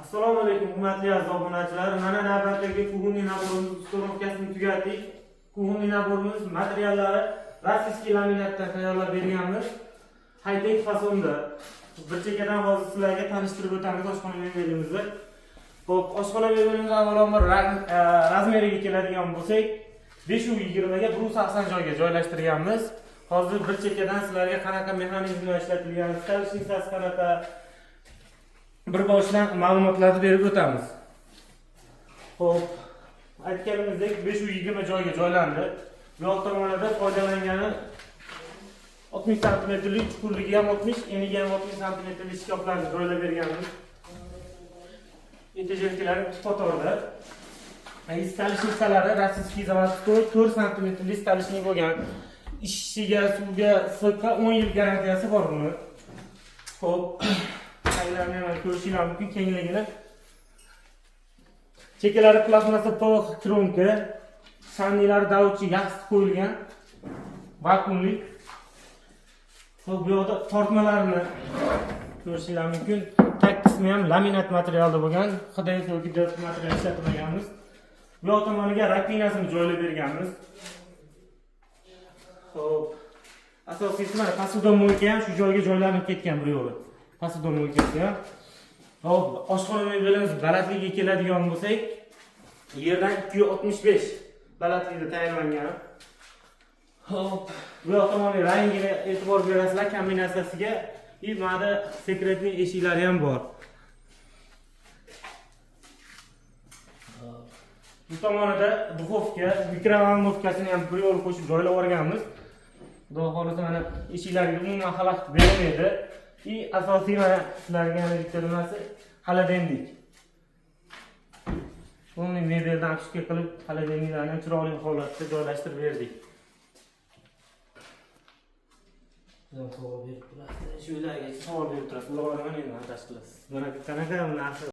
Assalomu alaykum, hurmatli aziz obunachilar. Mana navbatdagi кухонный набор imiz установка sini tugatdik. Кухонный набор imiz materiallari российский laminatdan tayyorlab berganmiz. High-tech fasonda. Bir chekkadan hozir sizlarga tanishtirib o'tamiz oshxona mebelimizni. Xo'p, oshxona mebelimiz avvalambor размер iga keladigan bo'lsak, 520 ga 180 joyga joylashtirganmiz. Hozir bir chekkadan sizlarga qanaqa mexanizmlar ishlatilgan, столешница si qanaqa, bir boshdan ma'lumotlarni berib o'tamiz. Xo'p, aytganimizdek 520 joyga joylandi. Bu yoq tomonida foydalangani 60 santimetrlik, chuqurligi ham 60, eniga ham 60 santimetrlik shkaflarni joylab berganmiz. Этажерка lari qatorda. Столешница lari российский заводской 4 santimetrlik столешник bo'lgan. Ishishiga, suvga, issiqqa 10 yil garantiyasi bor buni. Xo'p, taglarini ham ko'rishinglar mumkin kengligini. Chekkalari plastmassa PVC кромка, shamnilari davchi yaxshi qo'yilgan. Vakuumlik. Xo'p, bu yoqda tortmalarni ko'rishinglar mumkin. Tag qismi ham laminat materialda bo'lgan. HDF yoki DF material ishlatmaganmiz. Bu yoq tomoniga раковина sini joylab berganmiz. Xo'p. Asosiysi, mana посудомойка ham shu joyga joylanib ketgan bir yo'li. Посудомойка si ham. Xo'p, oshxona mebelimiz balandligiga keladigan bo'lsak, yerdan 265 balandlikda tayyorlangan. Xo'p, bu yoq tomoniga rangiga e'tibor berasizlar, kombinatsiyasiga. И mana секретный eshiklari ham bor. Xo'p. Bu tomonida духовка, микроволновка sini ham bir yo'l qo'shib joylab yuborganmiz. Xudo xohlasa, mana eshiklarga umuman xalaqit bermaydi. И asosiy mana sizlarga yana bitta nimasi, холодильник. Полный mebeldan обшивка qilib, холодильник larni ham chiroyli holatda joylashtirib berdik. Savol berib turasiz. Shu uylarga savol berib turasiz. Ular mana endi montaj qilasiz. Mana qanaqa narsa.